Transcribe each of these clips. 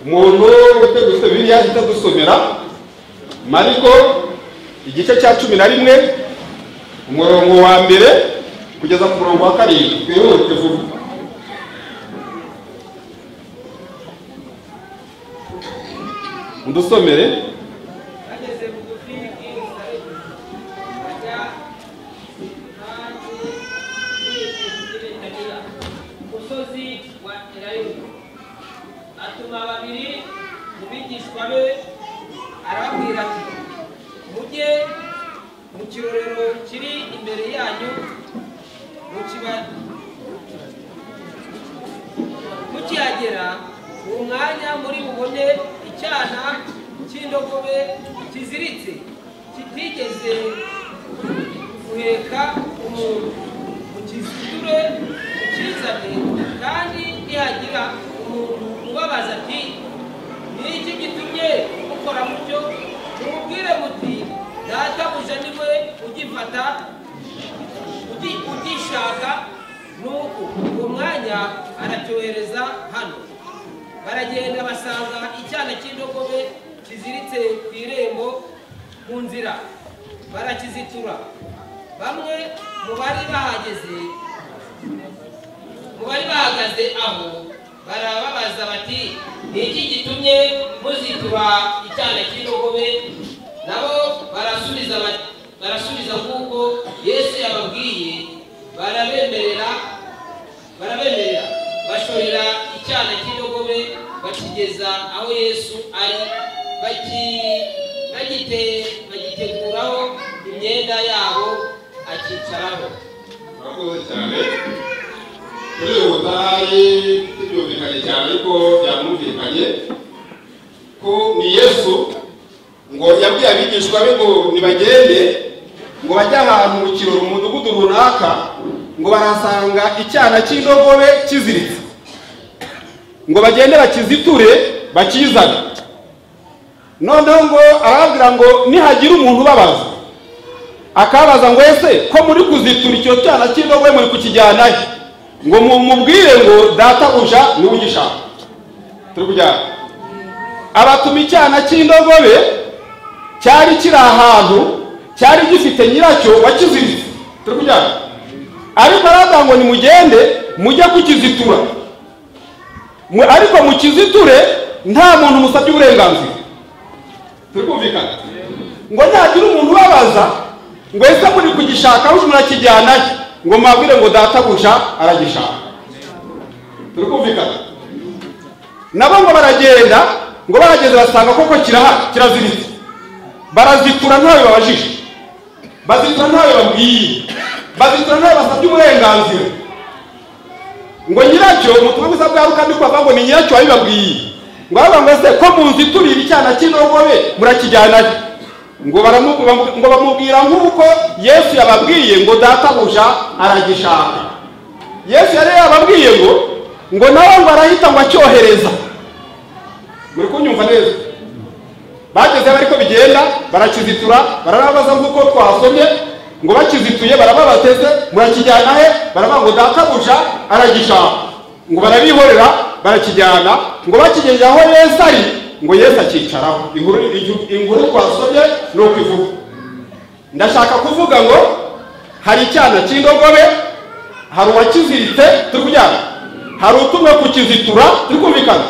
Umuntu ufite Bibiliya ahita dusomera Mariko igice cya 11 umurongo wa mbere kugeza ku murongo wa 7. Twihute vuba. Mudusomere. Bageze bugufi bw'Yerusalemu bajya hanze y'Ibetaniya ku musozi wa Elayono, atuma babiri mu bigishwa be arababwira ati: mujye mu kirorero kiri imbere yanyu, mukihagera uwo mwanya muri bubone icyana cy'indogobe kiziritse kitigeze guheka umuntu, mukiziture mukizane. Kandi nihagira umuntu ubabaza ati: ni iki gitumye mukora mutyo? Mumubwire muti: databuja niwe ugifata ugishaka. Nuko uwo mwanya aracyohereza hano. Baragenda basanga icyana cy'indogobe kiziritse ku irembo ku nzira, barakizitura. Bamwe mu bari bahagaze aho barababaza bati: ni iki gitumye muzitura icyana cy'indogobe? Nabo barasubiza kuko Yesu yababwiye, barabemerera. Bashorera icyana cy'indogobe bakigeza aho Yesu ari, bagiteguraho imyenda yabo akicaraho. Murakoze cyane. Turihuta hari tubyumvikanye cyane, ariko byamwumvikanye ko ni Yesu ngo yabwiye abigishwa be ngo nibagende ngo bajye ahantu mu kirori mu mudugudu runaka, ngo barasanga icyana cy'indogobe kiziritse, ngo bagende bakiziture bakizane. Noneho ngo arababwira ngo nihagira umuntu ubabaza akabaza ngo ese ko muri kuzitura icyo cyana cy'indogobe muri kukijyana he? Ngo mumubwire ngo databuja niwe ugishaka. Turi kujyana. Abatuma icyana cy'indogobe cyari kiri ahantu cyari gifite nyiracyo wakiziritse. Turi kujyana. Ariko aravuga ngo nimugende mujye kukizitura, ariko mukiziture nta muntu musabye uburenganzira. Turi kumvikana? Ngo ntagira umuntu ubabaza ngo ese muri kugishaka aho murakijyana he? Ngo mubabwire ngo databuja aragishaka. Turi kumvikana? Nabo ngo baragenda, ngo barageze basanga koko kirahari kiraziritse. Barazitura ntawe babajije, bazitura ntawe babwiye, bazitura ntawe basabye uburenganzira. Ngo nyiracyo umutumwa mwiza bwa Luka ndiko avuga ngo ni nyiracyo wabibabwiye. Ngo aravuga ngo ese ko munziturira icyana cy'indogobe murakijyana he? Ngo bamubwira nk'uko Yesu yababwiye ngo databuja aragishaka. Yesu yari yababwiye ngo nawe ngo arahita ngo acyohereza. Muri kunyumva neza? Bageze bariko bigenda barakizitura, barababaza nk'uko twasomye, ngo bakizituye barababateze murakijyana he? Baravuga ngo databuja aragishaka. Ngo barabihorera barakijyana, ngo bakigejeje aho Yesu ari, ngo Yesu akicaraho. Inkuru twasomye ni uko ivuga. Ndashaka kuvuga ngo hari icyana cy'indogobe, hari uwakiziritse, turi kujyana, hari utumwe kukizitura, turi kumvikana,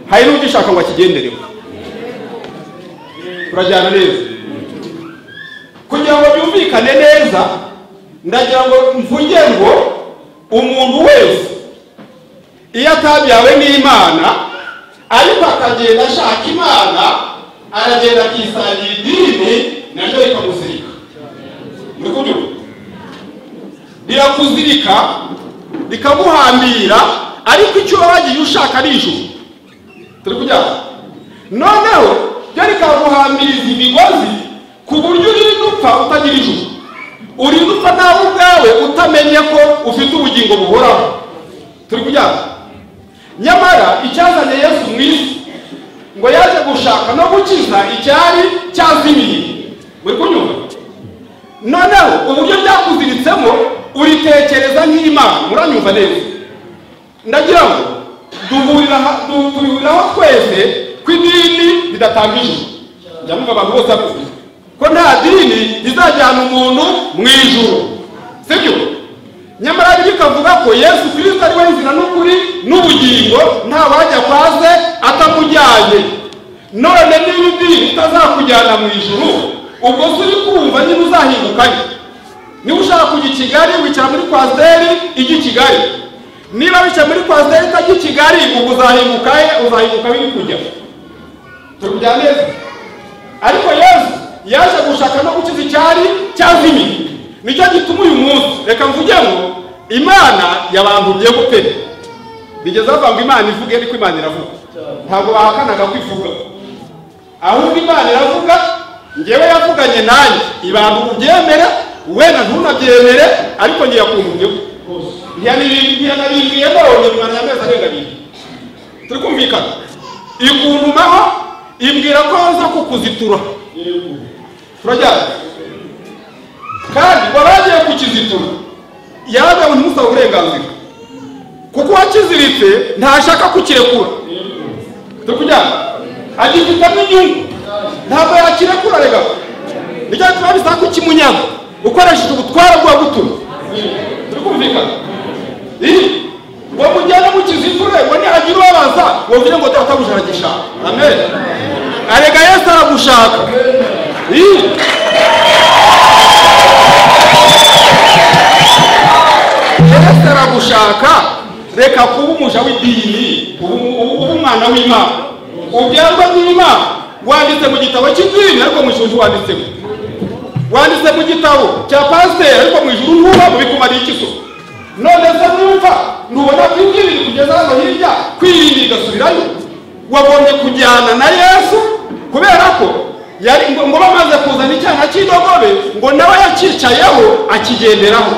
hari n'ugishaka ngo akigendereho. Turajyana neza. Kugira ngo byumvikane neza, ndagira ngo mvuge ngo umuntu wese iyo atabyawe n'Imana ariko akagenda ashaka Imana, aragenda akisangira idini naryo rikamuzirika. Muri kubyumva? Rirakuzirika rikaguhambira, ariko icyo wagiye ushaka ari ijuru. Turi kujyana. Noneho ryo rikaguhambiriza imigozi ku buryo urinda upfa utagira ijuru, urinda upfa nawe ubwawe utamenye ko ufite ubugingo buhoraho. Turi kujyana. Nyamara icyazanye Yesu mu isi ngo yaje gushaka no gukiza icyari cyazimiye. Muri kunyumva? Noneho uburyo ryakuziritsemo uritekereza nk'Imana. Muranyumva neza? Ndagira ngo tubihuriraho twese. ko idini ridatanga ijuru. Njya numva abantu bose bavuga ko nta dini rizajyana umuntu mu ijuru, sibyo? Nyamara Bibiliya ikavuga ko Yesu Kristo ari we nzira n'ukuri n'ubugingo, nta wajya kwa se atamujyanye. None niba idini itazakujyana mu ijuru, ubwo se uri kumva nyine uzahindukayo? Niba ushaka kujya i Kigali wicara muri kwasiteri ijya i Kigali, niba wicara muri kwasiteri itajya i Kigali, ubwo uzahinguka he? Uzahinguka biri kujya turi kujya neza. Ariko Yesu yaje gushaka no gukiza icyari cyazimiye. Nicyo gituma uyu munsi reka mvuge ngo Imana yabantumyeho pe. Bigeze bavuga ngo Imana ivuge, ariko Imana iravuga. Ntabwo bahakanaga ko ivuga, ahubwo Imana iravuga. Njyewe yavuganye nanjye, ibantu ubyemere wenda ntunabyemere, ariko ngiye yakuntumyeho. Ntiyanabimbwiye none nyuma y'amezi arenga 2. Turi kumvikana? Ikuntumaho imbwira ko nza kukuzitura. Turajyana. Kandi waragiye kukizitura, yabaga ntumusaba uburenganzira, kuko uwakiziritse ntashaka kukirekura. Turi kujyana? Agifitemo inyungu, ntabwo yakirekura. Rega nicyo gituma bisaba kukimunyaga ukoresheje ubutware bw'uwagutumye. Turi kumvikana? Ngo mugende mukiziture, ngo nihagira ubabaza ngo uvuge ngo databuja aragishaka. Amen. Arega Yesu aragushaka. Yesu aragushaka. Reka kuba umuja w'idini, uba umwana w'Imana, ubyarwa n'Imana. Wanditse mu gitabo cy'idini ariko mu ijuru ntiwanditsemo. Wanditse mu gitabo cya pasiteri ariko mu ijuru ntuba mubikumariye iki so? None se numva ntubona ko idini kugeza hano hirya kwirinda igasubirayo? Wagombye kujyana na Yesu, kubera ko yari ngo bamaze kuzana icyana cy'indogobe ngo nawe yakicayeho akigenderaho.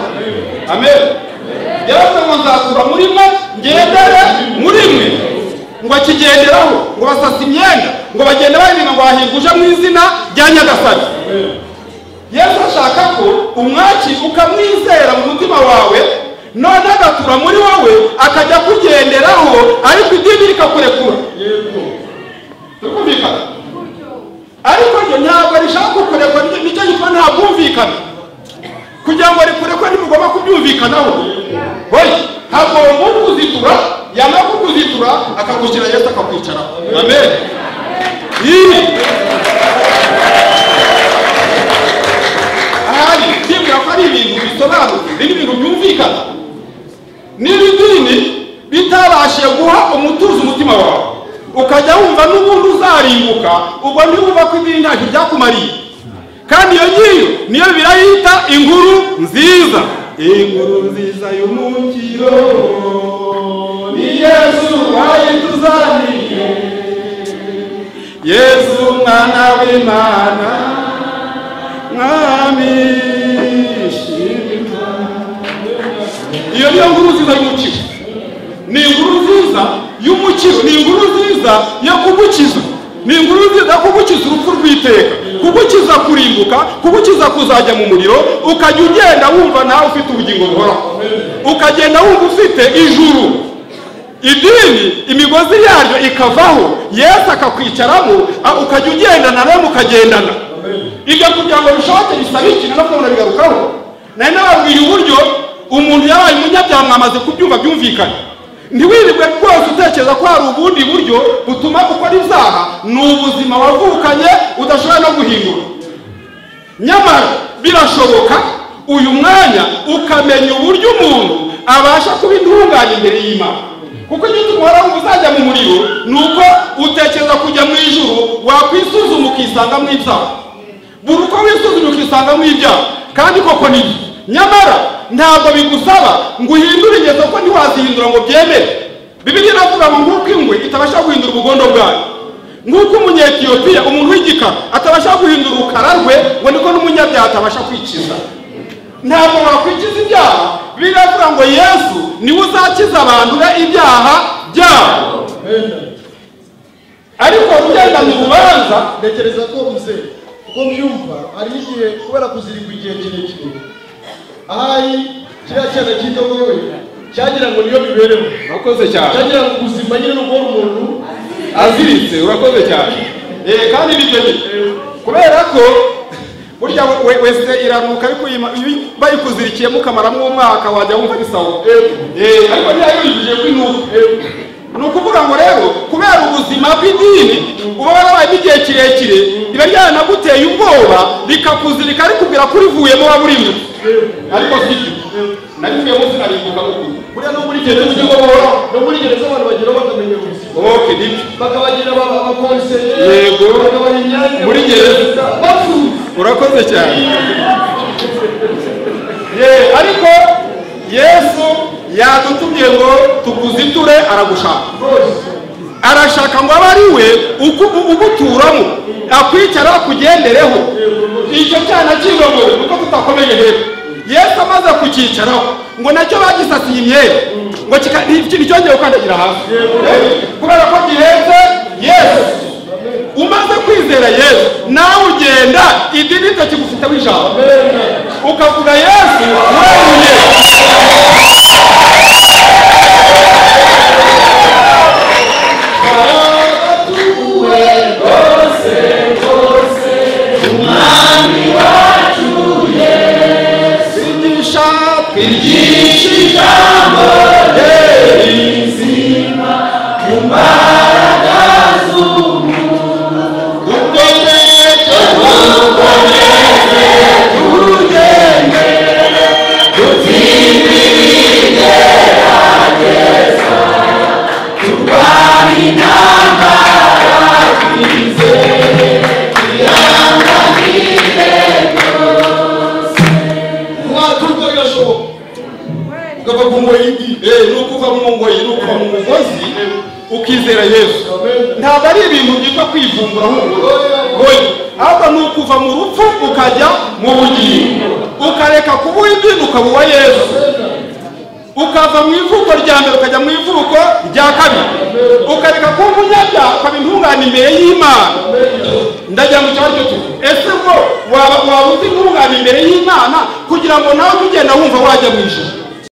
Amen. Yaravuze ngo nzatura muri mwe ngendere muri mwe, ngo akigenderaho, ngo basasa imyenda, ngo bagende baririmba ngo bahinguje mu izina rya Nyagasani. Yesu ashaka ko umwaki ukamwizera mu mutima wawe, none agatura muri wowe akajya kugenderaho, ariko idini rikakurekura. Turi kumvikana? Ariko ryo ntabwo rishaka kukurekura, nicyo gituma nta bwumvikane. Kugira ngo rikurekure ntimugomba kubyumvikanaho. Hoya, hagomba kuzitura, yamara kukuzitura akagushyira Yesu akakwicaraho. Amen. Ahari ndibwira ko ari ibintu bisobanutse, ni ibintu byumvikana. Niba idini bitabashije guha umutuzo umutima wawe, ukajya wumva n'ubundi uzarimbuka, ubwo ntiwumva ko idini ntacyo ryakumariye. Kandi iyo ngiyo niyo birayita inkuru nziza. Inkuru nziza y'umukiro ni Yesu wayituzaniye, Yesu mwana w'Imana mwami shimwa. Iyo niyo nkuru nziza y'umukiro. Ni inkuru nziza y'umukiro, ni inkuru nziza yo kugukiza, ni inkuru nziza yo kugukiza urupfu rw'iteka, kugukiza kurimbuka, kugukiza kuzajya mu muriro, ukajya ugenda wumva nawe ufite ubugingo buhoraho, ukagenda wumva ufite ijuru. Idini imigozi yaryo ikavaho, Yesu akakwicaramo, ukajya ugendana nawe mukagendana. Ibyo kugira ngo bishoboke bisaba ikintu, no kubona bigarukaho. Nari nababwiye uburyo umuntu yabaye umunyabyaha, mwamaze kubyumva byumvikana. Ntiwirirwe rwose utekereza ko hari ubundi buryo butuma ukora ibyaha, ni ubuzima wavukanye udashobora no guhindura. Nyamara birashoboka uyu mwanya ukamenya uburyo umuntu abasha kuba intungane imbere y'Imana. Kuko igituma uhoraho uzajya mu muriro ni uko utekereza kujya mu ijuru, wakwisuzuma ukisanga mu ibyaha. Buri uko wisuzuma ukisanga mu ibyaha, kandi koko ni byo. Nyamara ntabwo bigusaba ngo uhindure ingeso, ko ntiwazihindura ngo byemere. Bibiliya iravuga ngo nk'uko ingwe itabasha guhindura ubugondo bwayo, nk'uko umunyetiyopiya umuntu w'igikara atabasha guhindura urukara rwe, ngo niko n'umunyabyaha atabasha kwikiza. Ntabwo wakwikiza ibyaha. Bibiliya iravuga ngo Yesu niwe uzakiza abantu be ibyaha byabo. Ariko ugendanye urubanza, ntekereza ko mzee kuko mbyumva hari igihe kubera kuzirikwa igihe kirekire, ahari kiriya cyana cy'indogobe cyagira ngo niyo mibereho. Urakoze cyane. Cyagira ngo ubuzima nyine ni uguhora umuntu Aziritse, urakoze cyane. Kandi nibyo nyine, kubera ko burya wese iranuka, ariko bayikuzirikiyemo ukamaramo umwaka wajya wumva ari sawa. Ariko ntiyayujuje kwinuka. Ni ukuvuga ngo rero kubera ubuzima bw'idini uba warabayemo igihe kirekire, riba ryaranaguteye ubwoba rikakuzirika, rikubwira ko urivuyemo waba urimbutse. Ariko si byo, narivuyemo sinarimbuka nk'ukuri. Buriya no muri gereza, no muri gereza abantu bagera bakamenya ubuzima. Okay, nibyo. Bakabagira abakonseye. Yego. Bakabaha imyanya muri gereza bafunze. Urakoze cyane. Ariko Yesu yadutumye ngo tukuziture, aragushaka. Arashaka ngo abe ari we uguturamo, akwicara akugendereho. Icyo cyana cy'indogobe nuko tutakomeye hepfo. Yesu amaze kucyicaraho ngo nacyo bagisasiye imyenda ngo nticyongere gukandagira hasi, kubera ko gihetse Yesu. Umaze kwizera Yesu nawe ugenda idini ritakigufiteho ijambo, ukavuga Yesu weruye. Twigisha ijambo rizima mu mbaraga z'umuntu, dukomeze dukomeze tugende dutsinde ibigerageza, turwane intambara twizeye twihanganire byose. Mwatuka birashoboka ukava ku ngoyi. Ni ukuva mu ngoyi, ni ukuva mu mugozi ukizera Yesu. Ntabwo ari ibintu byitwa kwivumbura nk'umugozi, ahubwo ni ukuva mu rupfu ukajya mu bugingo, ukareka kuba uw'idini ukaba uwa Yesu, ukava mu ivuko rya mbere ukajya mu ivuko rya kabiri, ukareka kuba umunyabyaha ukaba intungane imbere y'Imana. Ndagira ngo icyo cyo, ese ngo waba uzi intungane imbere y'Imana kugira ngo nawe ugenda wumva wajya mu ijuru?